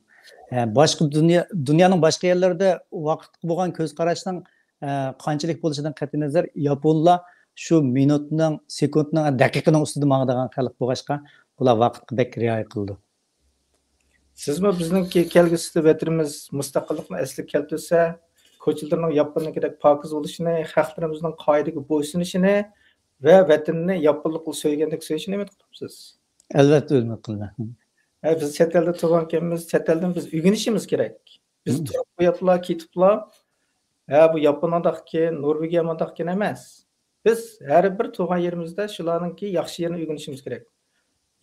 ئە، باشقا دۇنيا، دۇنيانىڭ باشقا يەرلىرىدە ۋاقىتقا بولغان كۆز قاراشنىڭ، ئە، قانچىلىك بولۇشىدىن قەتئىينەزەر، ياپونلار شۇ مىنۇتنىڭ، سېكۇنتنىڭ، دەقىقىنىڭ ئۈستىدە ماڭىدىغان خەلق بولغاچقا، بۇلار ۋاقىتقا بەك رىئايە قىلىدۇ. سىزمۇ بىزنىڭكى كەلگۈسىدە ۋەتىنىمىز مۇستەقىللىقنى ئەسلىگە كەلتۈرسە، كوچىلىرىنىڭ ياپوننىڭكىدەك پاكىز بولۇشىنى، خەقلىرىمىزنىڭ قائىدىگە بويسۇنۇشىنى ۋە ۋەتىنىنى ياپونلۇقلا سۆيگەندەك سۆيۈشىنى ئۈمىد قىلىمىز. ئەلۋەتتە، ئۈمىد قىلىمەن. ھە، بىز چەت ئەلدە تۇرغانكەنمىز، چەت ئەلدىن بىز ئۆگىنىشىمىز كېرەك. بىز تۇرۇپ قويۇپلا، كېتىپلا، ھە، بۇ ياپونىڭداقكەن، نورۋېگىيەمۇنداقكەن ئەمەس. بىز ھەر بىر تۇغان يېرىمىزدە شۇلارنىڭكى ياخشى يېرىنى ئۆگىنىشىمىز كېرەك.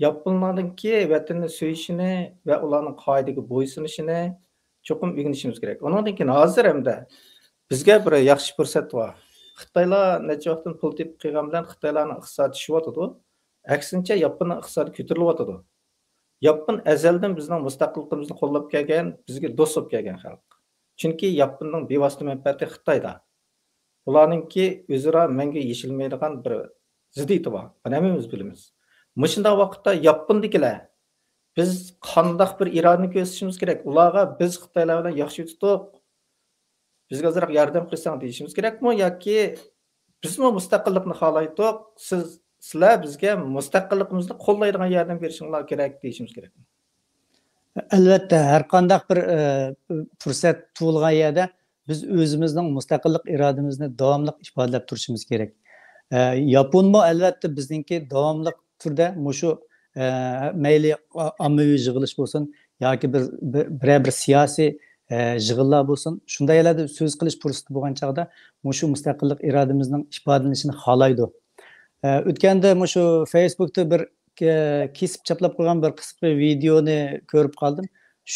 ياپونلارنىڭكى ۋەتىنىنى سۆيۈشىنى ۋە ئۇلارنىڭ قائىدىگە بويسۇنۇشىنى چوقۇم ئۆگىنىشىمىز كېرەك. ئۇنىڭدىن كېيىن ھازىر ھەمدە بىزگە بىر ياخشى پۇرسەت بار. خىتايلار نەچچە ۋاقىتتىن پۇل تېپىپ قىلغان بىلەن خىتايلارنىڭ ئىقتىسادى چۈشۈۋاتىدۇ. ئەكسىنچە، ياپوننىڭ ئىقتىسادى كۆتۈرۈلۈۋاتىدۇ. ياپون ئەزەلدىن بىزنىڭ مۇستەقىللىقىمىزنى قوللاپ كەلگەن، بىزگە دوست بولۇپ كەلگەن خەلق. چۈنكى ياپوننىڭ بىۋاسىتە مەنپەئەتى خىتايدا. ئۇلارنىڭكى ئۆزئارا مەڭگۈ يېشىلمەيدىغان بىر زىددىيىتى بار. بۇنى ھەممىمىز بىلىمىز. مۇشۇنداق ۋاقىتتا ياپوندىكىلەر، بىز قانداق بىر ئىرادىنى كۆرسىتىشىمىز كېرەك؟ ئۇلارغا بىز خىتايلار بىلەن ياخشى تۇتۇق، بىزگە ئازراق ياردەم قىلساڭ دېيىشىمىز كېرەكمۇ؟ ياكى بىزمۇ مۇستەقىللىقنى خالايتتۇق، سىز، سىلەر بىزگە مۇستەقىللىقىمىزنى قوللايدىغان ياردەم بېرىشىڭلار كېرەك دېيىشىمىز كېرەكمۇ؟ ئەلۋەتتە، ھەر قانداق بىر، ئە، پۇرسەت تۇغۇلغان يەردە بىز ئۆزىمىزنىڭ مۇستەقىللىق ئىرادىمىزنى داۋاملىق ئىپادىلەپ تۇرۇشىمىز كېرەك. ئە، ياپونمۇ ئەلۋەتتە بىزنىڭكى داۋاملىق تۈردە مۇشۇ، ئە، مەيلى ئا-، ئاممىۋى يىغىلىش بولسۇن ياكى بىر، بىر، بىرەر بىر سىياسىي، ئە، يىغىنلار بولسۇن، شۇنداق يەرلەردە سۆز قىلىش پۇرسىتى بولغان چاغدا مۇشۇ مۇستەقىللىق ئىرادىمىزنىڭ ئىپادىلىنىشىنى خالايدۇ. ئە، ئۆتكەندە مۇشۇ فېيسبۇكتا بىر، ئە، كېسىپ چاپلاپ قويغان بىر قىسقا ۋىدېئونى كۆرۈپ قالدىم.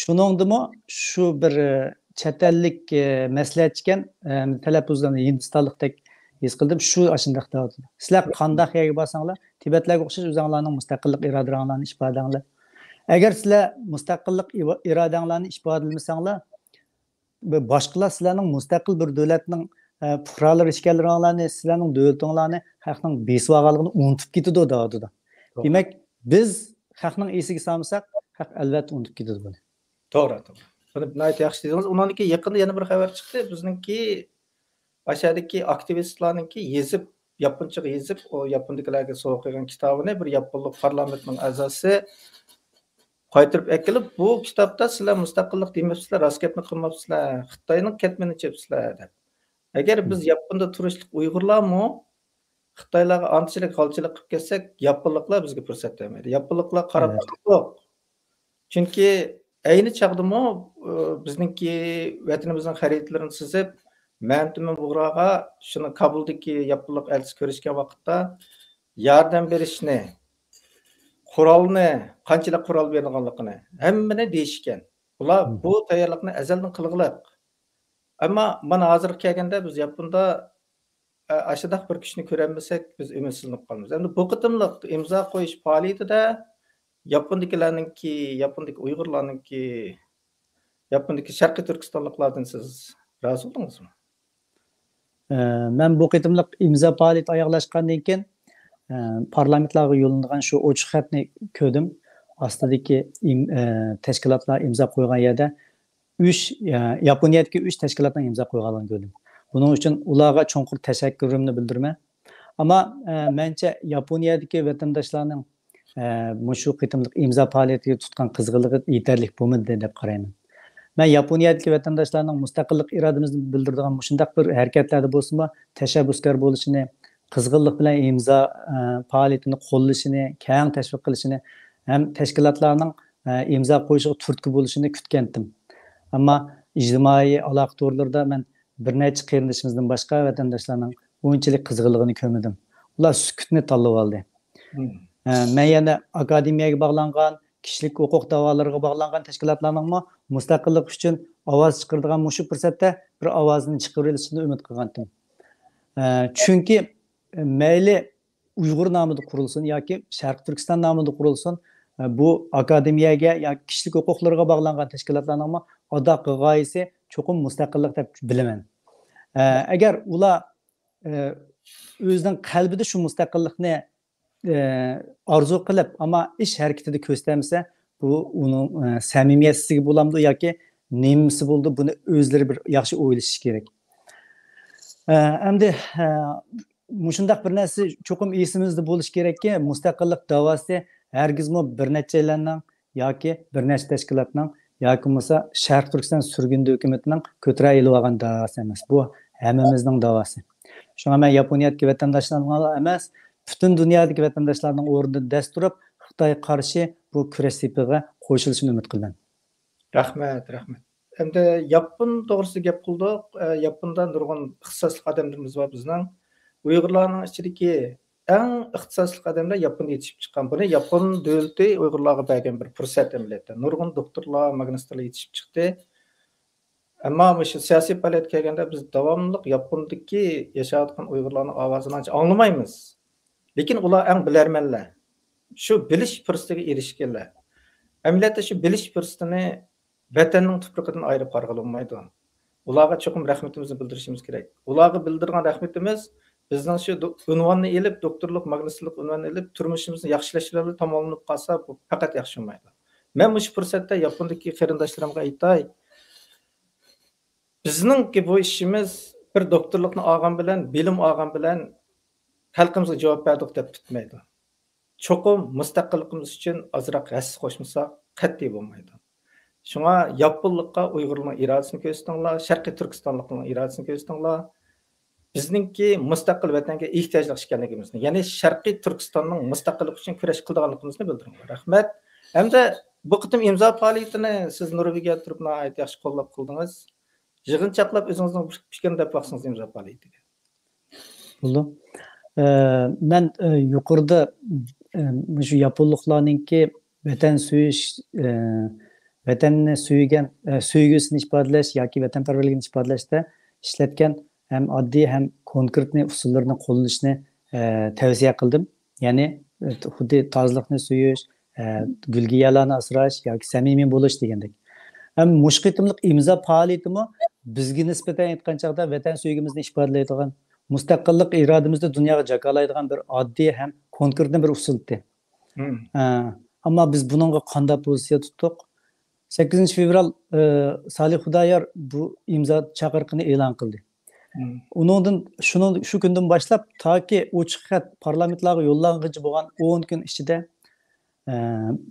شۇنىڭدىمۇ شۇ بىر، ئە، چەت ئەللىك، ئە، مەسلىھەتچىكەن، ئە، تەلەپپۇزلىرىنى ھىندىستانلىقتەك ھېس قىلدىم. شۇ ئاشۇنداق دەۋاتىدۇ. سىلەر قانداق يەرگە بارساڭلار، تىبەتلەرگە ئوخشاش ئۆزۈڭلارنىڭ مۇستەقىللىق ئىرادىلىرىڭلارنى ئىپادىلەڭلار. ئەگەر سىلەر مۇستەقىللىق ئىۋا-، ئىرادەڭلارنى ئىپادىلىمىسەڭلار، باشقىلار سىلەرنىڭ مۇستەقىل بىر دۆلەتنىڭ، ئە، پۇقرالىرى ئىكەنلىكىڭلارنى، سىلەرنىڭ دۆلىتىڭلارنى خەقنىڭ بېسىۋالغانلىقىنى ئۇنتۇپ كېتىدۇ دەۋاتىدۇ. توغرا. دېمەك، بىز خەقنىڭ ئېسىگە سالمىساق، خەق ئەلۋەتتە ئۇنتۇپ كېتىدۇ بۇنى. توغرا، توغرا. بۇنى ناھايىتى ياخشى دېدىڭىز. ئۇنىڭدىن كېيىن يېقىندا يەنە بىر خەۋەر چىقتى. بىزنىڭكى ئاشۇ يەردىكى ئاكتىۋىستلارنىڭكى يېزىپ، ياپونچىغا يېزىپ، ئۇ ياپوندىكىلەرگە سوۋغا قىلغان كىتابىنى بىر ياپونلۇق پارلامېنتنىڭ ئەزاسى قايتۇرۇپ ئەكېلىپ، بۇ كىتابتا سىلەر مۇستەقىللىق دېمەپسىلەر، راست گەپنى قىلماپسىلەر، خىتاينىڭ كەتمىنىنى چېپىسىلەر دەپ. ئەگەر بىز ياپوندا تۇرۇشلۇق ئۇيغۇرلارمۇ خىتايلارغا ئانچىلىك غالچىلىق قىلىپ كەتسەك، ياپونلۇقلار بىزگە پۇرسەت بەرمەيدۇ. ياپونلۇقلار قاراپ تۇرۇپ، چۈنكى ئەينى چاغدىمۇ، ئى، بىزنىڭكى ۋەتىنىمىزنىڭ خەرىتىلىرىنى سىزىپ، مەمتىمىن بۇغراغا شۇنىڭ كابۇلدىكى ياپونلۇق ئەلچىسى كۆرۈشكەن ۋاقىتتا ياردەم بېرىشنى، قورالنى، قانچىلىك قورال بېرىدىغانلىقىنى، ھەممىنى دېيىشكەن. ئۇلار بۇ تەييارلىقنى ئەزەلدىن قىلغۇلۇق. ئەمما مانا ھازىرغا كەلگەندە بىز ياپوندا، ئە، ئاشۇنداق بىر كۈچنى كۆرەلمىسەك، بىز ئۈمىدسىزلىنىپ قالىمىز. ئەمدى بۇ قېتىملىق ئىمزا قويۇش پائالىيىتىدە ياپوندىكىلەرنىڭكى، ياپوندىكى ئۇيغۇرلارنىڭكى، ياپوندىكى شەرقىي تۈركىستانلىقلاردىن سىز رازى بولدىڭىزمۇ؟ ئە، مەن بۇ قېتىملىق ئىمزا پائالىيىتى ئاياغلاشقاندىن كېيىن، ئە، پارلامېنتلارغا يوللىنىدىغان شۇ ئوچۇق خەتنى كۆردۈم. ئاستىدىكى ئىم-، ئە، تەشكىلاتلار ئىمزا قويغان يەردە ئۈچ، ئە، ياپونىيەدىكى ئۈچ تەشكىلاتنىڭ ئىمزا قويغانلىقىنى كۆردۈم. بۇنىڭ ئۈچۈن ئۇلارغا چوڭقۇر تەشەككۈرۈمنى بىلدۈرىمەن. ئەمما، ئە، مەنچە ياپونىيەدىكى ۋەتەنداشلارنىڭ، ئە، مۇشۇ قېتىملىق ئىمزا پائالىيىتىگە تۇتقان قىزغىنلىقى يېتەرلىك بولمىدى دەپ قارايمەن. مەن ياپونىيەدىكى ۋەتەنداشلارنىڭ مۇستەقىللىق ئىرادىمىزنى بىلدۈرىدىغان مۇشۇنداق بىر ھەرىكەتلەردە بولسىمۇ تەشەببۇسكار بولۇشىنى، قىزغىنلىق بىلەن ئىمزا، ئە، پائالىيىتىنى قوللىشىنى، كەڭ تەشۋىق قىلىشىنى ھەم تەشكىلاتلارنىڭ، ئە، ئىمزا قويۇشىغا تۈرتكە بولۇشىنى كۈتكەنتىم. ئەمما ئىجتىمائىي ئالاقە تورلىرىدا مەن بىر نەچچە قېرىندىشىمىزدىن باشقا ۋەتەنداشلارنىڭ ئۇنچىلىك قىزغىنلىقىنى كۆرمىدىم. ئۇلار سۈكۈتنى تاللىۋالدى. مم. ئە، مەن يەنە ئاكادېمىيەگە باغلانغان، كىشىلىك ھوقۇق داۋالىرىغا باغلانغان تەشكىلاتلارنىڭمۇ مۇستەقىللىق ئۈچۈن ئاۋاز چىقىرىدىغان مۇشۇ پۇرسەتتە بىر ئاۋازىنى چىقىرىۋېلىشىنى ئۈمىد قىلغانتىم. ئە، چۈنكى، ئە، مەيلى ئۇيغۇر نامىدا قۇرۇلسۇن ياكى شەرقىي تۈركىستان نامىدا قۇرۇلسۇن، ئە، بۇ ئاكادېمىيەگە ياكى كىشىلىك ھوقۇقلىرىغا باغلانغان تەشكىلاتلارنىڭمۇ ئاداققى غايىسى چوقۇم مۇستەقىللىق دەپ بىلىمەن. ئە، ئەگەر ئۇلار، ئە، ئۆزىنىڭ قەلبىدە شۇ مۇستەقىللىقنى، ئە، ئارزۇ قىلىپ، ئەمما ئىش ھەرىكىتىدە كۆرسىتەلمىسە، بۇ ئۇنىڭ، ئە، سەمىمىيەتسىزلىكى بولامدۇ ياكى نېمىسى بولىدۇ، بۇنى ئۆزلىرى بىر ياخشى ئويلىشىشى كېرەك. ئە، ئەمدى، ئە، مۇشۇنداق بىر نەرسە چوقۇم ئېسىمىزدە بولۇشى كېرەككى، مۇستەقىللىق داۋاسى ھەرگىزمۇ بىر نەچچەيلەننىڭ ياكى بىر نەچچە تەشكىلاتنىڭ ياكى بولمىسا شەرقىي تۈركىستان سۈرگۈندە ھۆكۈمىتىنىڭ كۆتۈرەلەپ ئېلىۋالغان داۋاسى ئەمەس. بۇ ھەممىمىزنىڭ داۋاسى. شۇڭا مەن ياپونىيەدىكى ۋەتەنداشلارغىلا ئەمەس، پۈتۈن دۇنيادىكى ۋەتەنداشلارنىڭ ئورنىدىن دەس تۇرۇپ، خىتايغا قارشى بۇ كۈرەش سېپىغا قوشۇلۇشىنى ئۈمىد قىلىمەن. رەھمەت، رەھمەت. ئەمدى ياپون توغرىسىدا گەپ قىلدۇق. ئە، ياپوندا نۇرغۇن ئىختىساسلىق ئادەملىرىمىز بار بىزنىڭ. ئۇيغۇرلارنىڭ ئىچىدىكى ئەڭ ئىختىساسلىق ئادەملەر ياپوندا يېتىشىپ چىققان. بۇنى ياپون دۆلىتى ئۇيغۇرلارغا بەرگەن بىر پۇرسەت ئەمەلىيەتتە. نۇرغۇن دوكتورلار، ماگىسترلار يېتىشىپ چىقتى. ئەمما مۇشۇ سىياسىي پائالىيەتكە كەلگەندە، بىز داۋاملىق ياپوندىكى ياشاۋاتقان ئۇيغۇرلارنىڭ ئاۋازىنى ئانچە ئاڭلىمايمىز. لېكىن ئۇلار ئەڭ بىلەرمەنلەر. شۇ بىلىش پۇرسىتىگە ئېرىشكەنلەر. ئەمەلىيەتتە شۇ بىلىش پۇرسىتىنى ۋەتەننىڭ تۇپرىقىدىن ئايرىپ قارىغىلى بولمايدۇ. ئۇلارغا چوقۇم رەھمىتىمىزنى بىلدۈرۈشىمىز كېرەك. ئۇلارغا بىلدۈرگەن رەھمىتىمىز بىزنىڭ شۇ دو-، ئۇنۋاننى ئېلىپ، دوكتورلۇق، ماگىستىرلىق ئۇنۋاننى ئېلىپ، تۇرمۇشىمىزنى ياخشىلاشتۇرالماي تاماملىنىپ قالسا، بۇ پەقەت ياخشى بولمايدۇ. مەن مۇشۇ پۇرسەتتە ياپوندىكى قېرىنداشلىرىمغا ئېيتاي، بىزنىڭكى بۇ ئىشىمىز بىر دوكتورلۇقنى ئالغان بىلەن، بىلىم ئالغان بىلەن خەلقىمىزگە جاۋاب بەردۇق دەپ پۈتمەيدۇ. چوقۇم مۇستەقىللىقىمىز ئۈچۈن ئازراق ھەسسە قوشمىساق قەتئىي بولمايدۇ. شۇڭا ياپونلۇققا ئۇيغۇرلارنىڭ ئىرادىسىنى كۆرسىتىڭلار، شەرقىي تۈركىستانلىقلارنىڭ ئىرادىسىنى كۆرسىتىڭلار. بىزنىڭكى مۇستەقىل ۋەتەنگە ئېھتىياجلىق ئىكەنلىكىمىزنى، يەنى شەرقىي تۈركىستاننىڭ مۇستەقىللىقى ئۈچۈن كۈرەش قىلىدىغانلىقىمىزنى بىلدۈرۈڭلار. رەھمەت. ھەمدە بۇ قېتىم ئىمزا پائالىيىتىنى سىز نورۋېگىيەدە تۇرۇپ ناھايىتى ياخشى قوللاپ قىلدىڭىز. يىغىنچاقلاپ ئۆزىڭىزنىڭ بىر پىكرىنى دەپ باقسىڭىز ئىمزا پائالىيىتىگە. بولدى. ئە، مەن، ئە، يۇقىرىدا، ئە، مۇشۇ ياپونلۇقلارنىڭكى ۋەتەن سۆيۈش، ئە، ۋەتەننى سۆيگەن، ئە، سۆيگۈسىنى ئىپادىلەش ياكى ۋەتەنپەرۋەرلىكىنى ئىپادىلەشتە ئىشلەتكەن ھەم ئاددىي ھەم كونكرېتنى ئۇسۇللىرىنى قوللىنىشنى، ئە، تەۋسىيە قىلدىم. يەنى، ئە، خۇددى تازىلىقنى سۆيۈش، ئە، گۈلگىيەلەرنى ئاسراش ياكى سەمىمىي بولۇش دېگەندەك. ھەم مۇشۇ قېتىملىق ئىمزا پائالىيىتىمۇ بىزگە نىسبەتەن ئېيتقان چاغدا ۋەتەن سۆيگۈمىزنى ئىپادىلەيدىغان، مۇستەقىللىق ئىرادىمىزنى دۇنياغا جاكارلايدىغان بىر ئاددىي ھەم كونكرېتنى بىر ئۇسۇل ئىدى. مم. ئە، ئەمما بىز بۇنىڭغا قانداق پوزىتسىيە تۇتتۇق؟ سەككىزىنچى فېۋرال، ئە، سالىھ خۇدايار بۇ ئىمزا چاقىرىقىنى ئېلان قىلدى. مم. ئۇنىڭدىن، شۇنىڭ، شۇ كۈندىن باشلاپ تاكى ئوچۇق خەت پارلامېنتلارغا يوللانغىچە بولغان ئون كۈن ئىچىدە، ئە،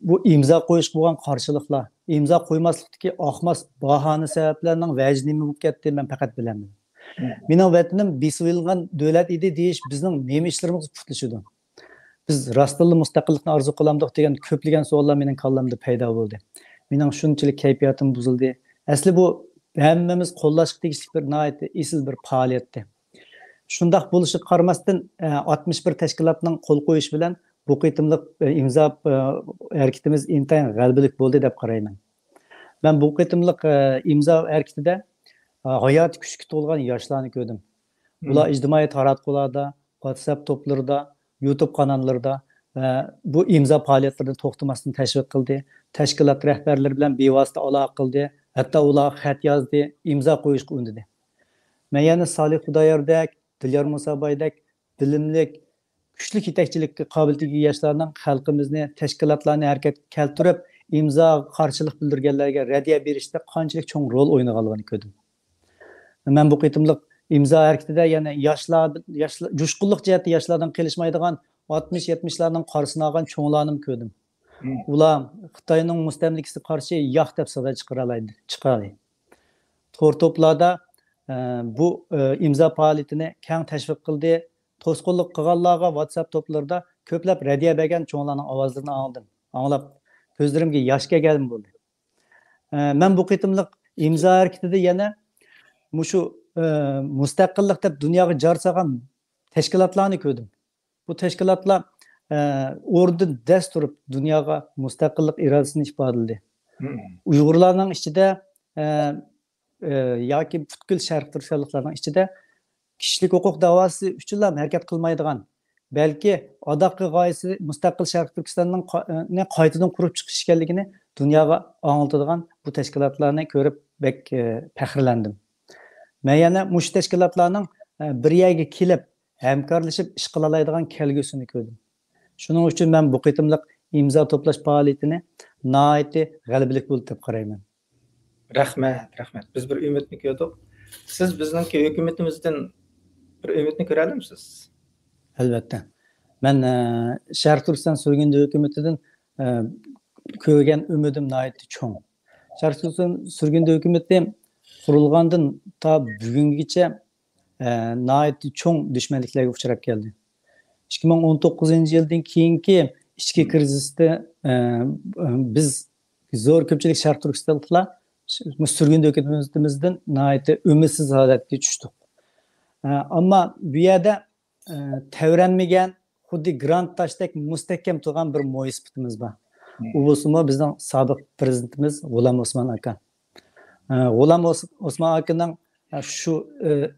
بۇ ئىمزا قويۇشقا بولغان قارشىلىقلار، ئىمزا قويماسلىقتىكى ئاقماس باھانە سەۋەبلەرنىڭ ۋەجى نېمە بولۇپ كەتتى، مەن پەقەت بىلەلمىدىم. مم. مېنىڭ ۋەتىنىم بېسىۋېلىنغان دۆلەت ئىدى دېيىش بىزنىڭ نېمە ئىشلىرىمىزغا پۇتلىشىدۇ؟ بىز راستتىنلا مۇستەقىللىقنى ئارزۇ قىلامدۇق دېگەن كۆپلىگەن سوئاللار مېنىڭ كاللامدا پەيدا بولدى. مېنىڭ شۇنچىلىك كەيپىياتىم بۇزۇلدى. ئەسلى بۇ ھەممىمىز قوللاشقا تېگىشلىك بىر ناھايىتى ئېسىل بىر پائالىيەتتى. شۇنداق بولۇشىغا قارىماستىن، ئە، ئاتمىش بىر تەشكىلاتنىڭ قول قويۇشى بىلەن بۇ قېتىملىق، ئە، ئىمزا، ئە، ھەرىكىتىمىز ئىنتايىن غەلىبىلىك بولدى دەپ قارايمەن. مەن بۇ قېتىملىق، ئە، ئىمزا ھەرىكىتىدە، ئە، ھاياتىي كۈچكە تولغان ياشلارنى كۆردۈم. ئۇلار مم. ئىجتىمائىي تاراتقۇلاردا، ۋاتساپ توپلىرىدا، يۇتۇب قاناللىرىدا، ئە، بۇ ئىمزا پائالىيەتلىرىنى توختىماستىن تەشۋىق قىلدى. تەشكىلات رەھبەرلىرى بىلەن بىۋاسىتە ئالاقە قىلدى. ھەتتا ئۇلارغا خەت يازدى، ئىمزا قويۇشقا ئۈندىدى. مەن يەنە سالىھ خۇداياردەك، دىليار مۇسابايدەك بىلىملىك، كۈچلۈك يېتەكچىلىككە قابىلىيىتىگە ئىگە ياشلارنىڭ خەلقىمىزنى، تەشكىلاتلارنى ھەرىكەتكە كەلتۈرۈپ، ئىمزاغا قارشىلىق بىلدۈرگەنلەرگە رەددىيە بېرىشتە قانچىلىك چوڭ رول ئوينىغانلىقىنى كۆردۈم. مەن بۇ قېتىملىق ئىمزا ھەرىكىتىدە يەنە ياشلار، ياشلار، جۇشقۇنلۇق جەھەتتە ياشلاردىن قېلىشمايدىغان ئاتمىش يەتمىشلەرنىڭ قارىسىنى ئالغان چوڭلارنىمۇ كۆردۈم. مم. ئۇلار خىتاينىڭ مۇستەملىكىسىگە قارشى ياق دەپ سادا چىقىرالايدۇ، چىقالايدۇ. تور توپلاردا، ئە، بۇ، ئە، ئىمزا پائالىيىتىنى كەڭ تەشۋىق قىلدى. توسقۇنلۇق قىلغانلارغا ۋاتساپ توپلىرىدا كۆپلەپ رەددىيە بەرگەن چوڭلارنىڭ ئاۋازلىرىنى ئاڭلىدىم. ئاڭلاپ كۆزلىرىمگە ياش كەلگەن بولدى. ئە، مەن بۇ قېتىملىق ئىمزا ھەرىكىتىدە يەنە مۇشۇ، ئە، مۇستەقىللىق دەپ دۇنياغا جار سالغان تەشكىلاتلارنى كۆردۈم. بۇ تەشكىلاتلار، ئە، ئورنىدىن دەس تۇرۇپ دۇنياغا مۇستەقىللىق ئىرادىسىنى ئىپادىلىدى. مم. ئۇيغۇرلارنىڭ ئىچىدە، ئە، ئە، ياكى پۈتكۈل شەرقىي تۈركىستانلىقلارنىڭ ئىچىدە كىشىلىك ھوقۇق دەۋاسى ئۈچۈنلا ھەرىكەت قىلمايدىغان، بەلكى ئاداققى غايىسى مۇستەقىل شەرقىي تۈركىستاننىڭ قا-، نى قايتىدىن قۇرۇپ چىقىش ئىكەنلىكىنى دۇنياغا ئاڭلىتىدىغان بۇ تەشكىلاتلارنى كۆرۈپ بەك، ئە، پەخىرلەندىم. مەن يەنە مۇشۇ تەشكىلاتلارنىڭ، ئە، بىر يەرگە كېلىپ ھەمكارلىشىپ ئىش قىلالايدىغان كەلگۈسىنى كۆردۈم. شۇنىڭ ئۈچۈن مەن بۇ قېتىملىق ئىمزا توپلاش پائالىيىتىنى ناھايىتى غەلىبىلىك بولدى دەپ قارايمەن. رەھمەت، رەھمەت. بىز بىر ئۈمىدنى كۆردۇق. سىز بىزنىڭكى ھۆكۈمىتىمىزدىن بىر ئۈمىدنى كۆرەلەمسىز؟ ئەلۋەتتە. مەن، ئە، شەرقىي تۈركىستان سۈرگۈندە ھۆكۈمىتىدىن، ئە، كۆرگەن ئۈمىدىم ناھايىتى چوڭ. شەرقىي تۈركىستان سۈرگۈندە ھۆكۈمىتى قۇرۇلغاندىن تا بۈگۈنگىچە، ئە، ناھايىتى چوڭ دۈشمەنلىكلەرگە ئۇچراپ كەلدى. ئىككى مىڭ ئون توققۇزىنچى يىلدىن كېيىنكى ئىچكى كىرىزىستە، ئە، بىز زور كۆپچىلىك شەرقىي تۈركىستانلىقلار مۇشۇ سۈرگۈندە ھۆكۈمىتىمىزدىن ناھايىتى ئۈمىدسىز ھالەتكە چۈشتۇق. ئەمما بۇ يەردە تەۋرەنمىگەن، خۇددى گرانت تاشتەك مۇستەھكەم تۇرغان بىر مويسىپىتىمىز بار. ئۇ بولسىمۇ بىزنىڭ سابىق پىرېزىدېنتىمىز غۇلام ئوسمان ئاكا. غۇلام ئوسمان ئاكىنىڭ شۇ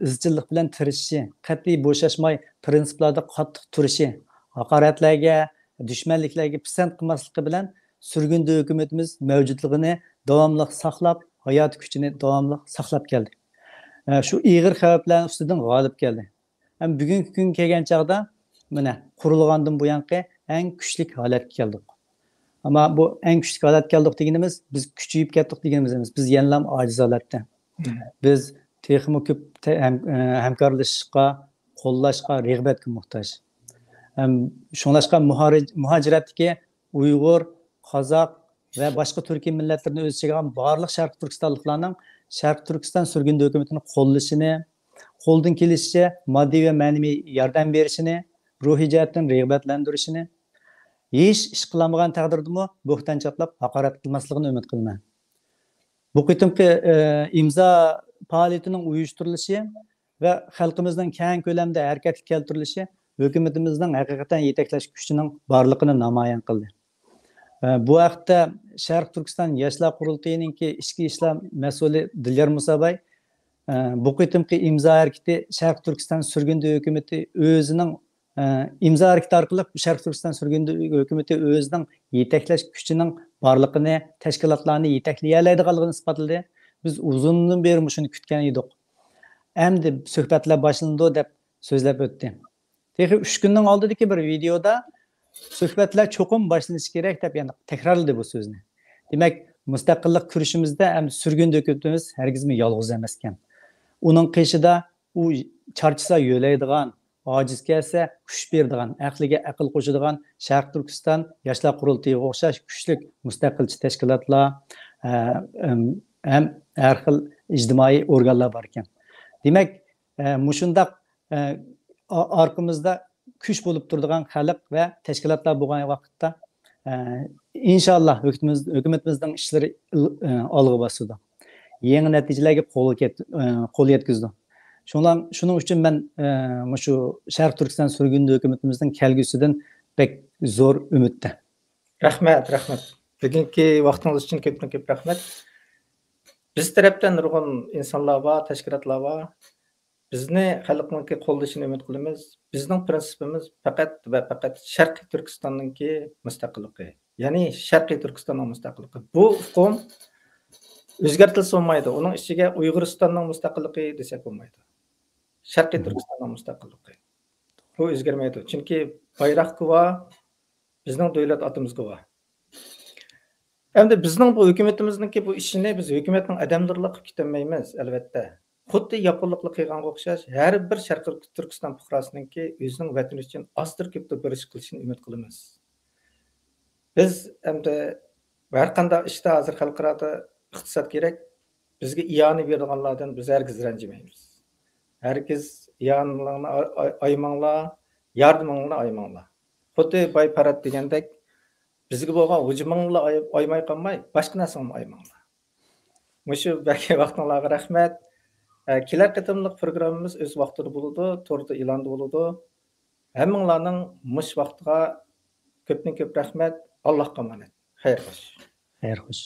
ئىزچىللىق بىلەن تىرىشىشى، قەتئىي بوشاشماي پىرىنسىپلاردا قاتتىق تۇرۇشى، ھاقارەتلەرگە، دۈشمەنلىكلەرگە پىسەنت قىلماسلىقى بىلەن سۈرگۈندە ھۆكۈمىتىمىز مەۋجۇتلۇقىنى داۋاملىق ساقلاپ، ھاياتىي كۈچىنى داۋاملىق ساقلاپ كەلدى. شۇ ئېغىر خەۋپلەرنىڭ ئۈستىدىن غالىب كەلدى. ھەم بۈگۈنكى كۈنگە كەلگەن چاغدا، مانا، قۇرۇلغاندىن بۇيانقى ئەڭ كۈچلۈك ھالەتكە كەلدۇق. ئەمما بۇ ئەڭ كۈچلۈك ھالەتكە كەلدۇق دېگىنىمىز، بىز كۈچىيىپ كەتتۇق دېگىنىمىز ئەمەس. بىز يەنىلا ئاجىز ھالەتتە. بىز تېخىمۇ كۆپ ھەم-، ھەمكارلىشىشقا، قوللاشقا، رىغبەتكە موھتاج. ھەم شۇڭلاشقا مۇھاجىرەتتىكى ئۇيغۇر، قازاق ۋە باشقا تۈركىي مىللەتلەرنى ئۆز ئىچىگە ئالغان بارلىق شەرقىي تۈركىستانلىقلارنىڭ شەرقىي تۈركىستان سۈرگۈندە ھۆكۈمىتىنى قوللىشىنى، قولدىن كېلىشىچە ماددىي ۋە مەنىۋى ياردەم بېرىشىنى، روھىي جەھەتتىن رىغبەتلەندۈرۈشىنى، ھېچ ئىش قىلالمىغان تەقدىردىمۇ بوھتان چاپلاپ ھاقارەت قىلماسلىقىنى ئۈمىد قىلىمەن. بۇ قېتىمقى ئىمزا پائالىيىتىنىڭ ئۇيۇشتۇرۇلۇشى ۋە خەلقىمىزنىڭ كەڭ كۆلەمدە ھەرىكەتكە كەلتۈرۈلۈشى ھۆكۈمىتىمىزنىڭ ھەقىقەتەن يېتەكلەش كۈچىنىڭ بارلىقىنى نامايان قىلدى. بۇ ھەقتە شەرقىي تۈركىستان ياشلار قۇرۇلتىيىنىڭكى ئىچكى ئىشلار مەسئۇلى دىليار مۇساباي بۇ قېتىمقى ئىمزا ھەرىكىتى شەرقىي تۈركىستان سۈرگۈندە ھۆكۈمىتى ئۆزىنىڭ ئىمزا ھەرىكىتى ئارقىلىق شەرقىي تۈركىستان سۈرگۈندە ھۆكۈمىتى ئۆزىنىڭ يېتەكلەش كۈچىنىڭ بارلىقىنى، تەشكىلاتلارنى يېتەكلىيەلەيدىغانلىقىنى ئىسپاتلىدى. بىز ئۇزۇندىن بېرى مۇشۇنى كۈتكەن ئىدۇق. ئەمدى سۆھبەتلەر باشلىنىدۇ دەپ سۆزلەپ ئۆتتى. تېخى ئۈچ كۈننىڭ ئالدىدىكى بىر ۋىدېيودا سۆھبەتلەر چوقۇم باشلىنىشى كېرەك دەپ يەنە تەكرارلىدى بۇ سۆزنى. دېمەك، مۇستەقىللىق كۈرىشىمىزدە ئەمدى سۈرگۈندە ھۆكۈمىتىمىز ھەرگىزمۇ يالغۇز ئەمەسكەن. ئۇنىڭ قېشىدا ئۇ چارچىسا يۆلەيدىغان، ئاجىز كەلسە كۈچ بېرىدىغان، ئەقلىگە ئەقىل قوشىدىغان شەرقىي تۈركىستان ياشلار قۇرۇلتىيىغا ئوخشاش كۈچلۈك مۇستەقىلچى تەشكىلاتلار، ئە، ئەم، ھەم ھەر خىل ئىجتىمائىي ئورگانلار بار ئىكەن. دېمەك، ئە، مۇشۇنداق، ئە، ئا-، ئارقىمىزدا كۈچ بولۇپ تۇرىدىغان خەلق ۋە تەشكىلاتلار بولغان ۋاقىتتا، ئە، ئىنشاللا ھۆكۈمىتىمىز، ھۆكۈمىتىمىزنىڭ ئىشلىرى ئىل-، ئە، ئالغا باسىدۇ. يېڭى نەتىجىلەرگە قول كەت-، ئە، قول يەتكۈزىدۇ. شۇڭلا-، شۇنىڭ ئۈچۈن مەن، ئە، مۇشۇ شەرقىي تۈركىستان سۈرگۈندە ھۆكۈمىتىمىزنىڭ كەلگۈسىدىن بەك زور ئۈمىدتە. رەھمەت، رەھمەت. بۈگۈنكى ۋاقتىڭىز ئۈچۈن كۆپتىن كۆپ رەھمەت. بىز تەرەپتىن نۇرغۇن ئىنسانلار بار، تەشكىلاتلار بار. بىزنى خەلقنىڭكى قوللىشىنى ئۈمىد قىلىمىز. بىزنىڭ پىرىنسىپىمىز پەقەت ۋە پەقەت شەرقىي تۈركىستاننىڭكى مۇستەقىللىقى. يەنى شەرقىي تۈركىستاننىڭ مۇستەقىللىقى. بۇ ئۇقۇم ئۆزگەرتىلسە بولمايدۇ. ئۇنىڭ ئىچىگە ئۇيغۇرىستاننىڭ مۇستەقىللىقى دېسەك بولمايدۇ. شەرقىي تۈركىستاننىڭ مۇستەقىللىقى. بۇ ئۆزگەرمەيدۇ. چۈنكى بايراق گۇۋاھ، بىزنىڭ دۆلەت ئاتىمىز گۇۋاھ. ئەمدى بىزنىڭ بۇ ھۆكۈمىتىمىزنىڭكى بۇ ئىشىنى بىز ھۆكۈمەتنىڭ ئادەملىرىلا قىلىپ كېتەلمەيمىز، ئەلۋەتتە. خۇددى ياپونلۇقلار قىلغانغا ئوخشاش، ھەر بىر شەرقىي تۈركىستان پۇقراسىنىڭكى ئۆزىنىڭ ۋەتىنى ئۈچۈن ئازدۇر كۆپتۇر بىر ئىش قىلىشىنى ئۈمىد قىلىمىز. بىز ئەمدى ھەر قانداق ئىشتا ھازىر خەلقئارادا ئىقتىساد كېرەك، بىزگە ئىئانە بېرىدىغانلاردىن بىز ھەرگىز رەنجىمەيمىز. ھەرگىز ئىئانىلىرىڭلارنى ئاي-، ئاي-، ئايىماڭلار، ياردىمىڭلارنى ئايىماڭلار. خۇددى باي پەرھات دېگەندەك، بىزگە بولغان ھۇجۇمۇڭلارنى ئاي-، ئايىماي قالماي، باشقا نەرسىڭلارنى ئايىماڭلار. مۇشۇ بەرگەن ۋاقتىڭلارغا رەھمەت. ئە، كېلەر قېتىملىق پروگراممىمىز ئۆز ۋاقتىدا بولىدۇ، توردا ئېلاندا بولىدۇ. ھەممىڭلارنىڭ مۇشۇ ۋاقتىغا كۆپتىن كۆپ رەھمەت. ئاللاھقا ئامانەت. خەير خوش. خەير خوش.